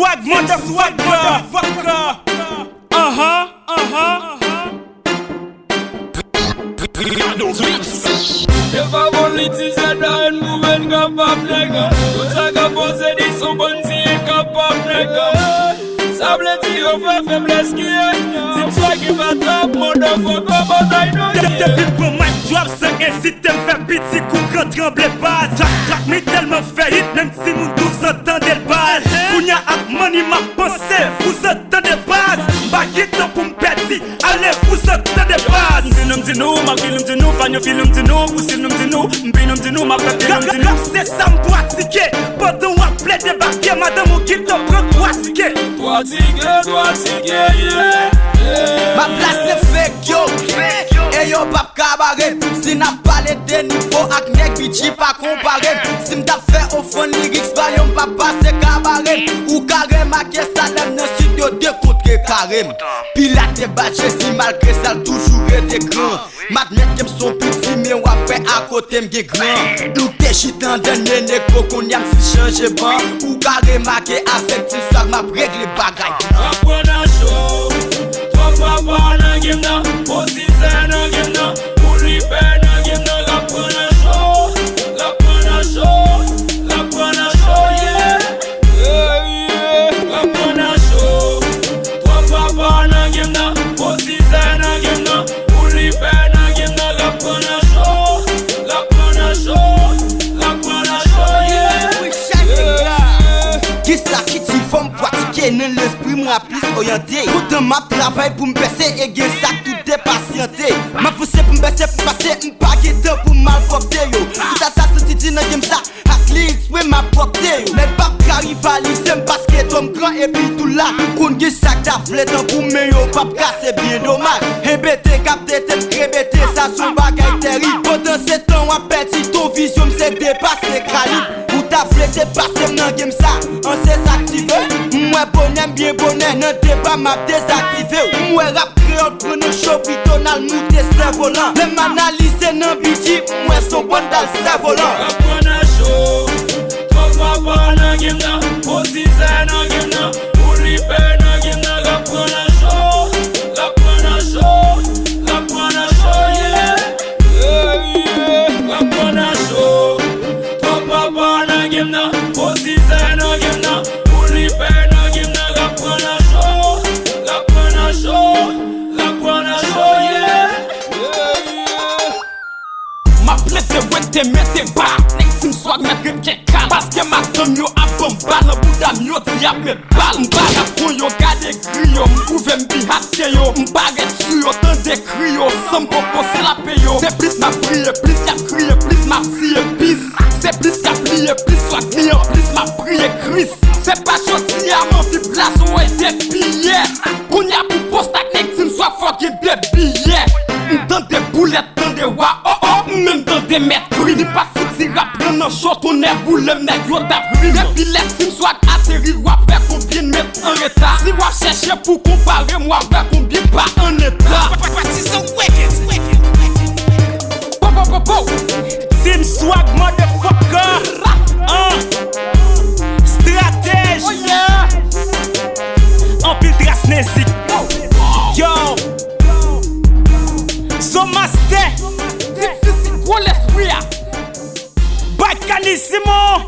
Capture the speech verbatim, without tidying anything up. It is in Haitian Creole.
Swag, motherfucker. Anhan, anhan. Yo pa bon li ti zèt la, n mouve n kapab nèg. Tout sa k ap poze di sou bann ti enkapab nèg. Sa vle di yo fè feblès ki ye. Team Swag ki pa top, motherfucker, batay nou ye. Depi m pran mic drop, san ezite m fè piti kou gran tranble baz. Trap, trap, mi tèlman fè hit, menm timoun douz an tande l baz. Kounya ak money m ap panse, fou sa tande baz. M pa gen tan pou m pèdi, ale fou sa tande baz. M di nou, m di nou, m ap fil m di nou, fan yo fil m di nou, ou si nou m di nou, m pi nou m di nou, m ap fè pil m di nou. Rap, rap, se sa m pratike, pandan w ap plede debake, madanm ou gentan pran twa tike. Twa tike, twa tike, yeah, yeah. M ap plase fake yo, e yo p ap ka bare m. Si n ap pale de nivo ak nèg B G pa konpare m. Si m t ap fè ofrann lyrics ba yo, m p ap pase kabare m. Ou ka remake sa, dam nan sid yo dekontre kare m. Pilat te bat Jezi, malgre sa l toujou rete gran. M admèt ke m se yon piti, men w ap wè akote m gen gran. Nou te chita an dènye negro, kounye a m fin chanje ban. Ou ka remake avèk Team Swag m ap regle bagay. N ap pran nan cho. Twòp papa nan game nan, fo tizè nan game nan, pou li pè nan game nan, l ap pran nan cho, l ap pran nan cho, l ap pran nan cho, yeah. Yeah, yeah. L ap pran nan cho. Twòp papa nan game nan, fo tizè nan game nan, pou li pè nan game nan, l ap pran nan cho, l ap pran nan cho, l ap pran nan cho, yeah. Yeah. Kisa ki di fò m pratike nan lespri m rap plis oryante. Poutan m ap travay pou m pèse e gen sa k tou depasyante. M ap pouse pou m pèse, pou m pase, m pa gen tan pou malpwòpte yo. Tout sa sa santi di nan game sa, ak lirik mwen m ap pwòpte yo. Nèg p ap ka rivalize m paske twò m gran epi tou la. Konn gen sa k ta vle tankou men yo p ap ka, se byen domaj. Enbete k ap tete m krebete, sa se yon bagay tèrib. Pandan se tan w ap pèdi ton vizyon, m se depase kalib. Ou ta vle depase m nan game sa, an se sa k ti vle. M wè bonè m byen bonè, nan deba m ap dezaktive w. M wè rap kreyòl pran nan cho, pito n al moute sèvolan. Lè m analize nan B G, m wè s on bòn dal sèvolan. L ap pran nan cho, twòp papa nan game nan, fo tizè nan game nan, pou li pè nan game nan, l ap pran nan cho, l ap pran nan cho, l ap pran nan cho, yeah. Yeah, yeah. L ap pran nan cho. Twòp papa nan game nan, fo tizè nan game nan, pou li pè nan game nan, l ap pran nan cho, l ap pran nan cho, l ap pran nan cho, yeah. Yeah, yeah. M ap plede wete mete ba, nèg Team Swag mèt ret gen kalm, paske madanm yo ap ban m ba nan bouda m, yo di y ap met bal. M pa rap kon yo, gade griyo, m pwouve m pi hard ke yo, m parèt sou yo, tande kri yo, san m poko slape yo. Se plis m ap priye, plis y ap kriye, plis m ap tiye pis. Se plis k ap liye, plis Swag li an plis m ap priye Kris. Se pa jodi a m anvi plas, ou wè depi yè. Kounye a pou post ak nèg Team Swag fò gen de biyè. M tande boulèt, tande wa, oh, oh, m menm tande mèt krim. Si pa fouti rap pran nan cho, tonnè boule m, nèg yo t ap ri m. Depi lè Team Swag ateri, w ap wè konbyen n met an reta. Si w ap chèche pou konpare m, w ap wè konbyen pa an eta. Patizan Records. Po, po, po, po. Team Swag, motherfucker. An. Stratèj. Oh, yeah. Anpil tras Nezik. Yo. Son Master. Difisil, gwo lespri a. Bakanizimo.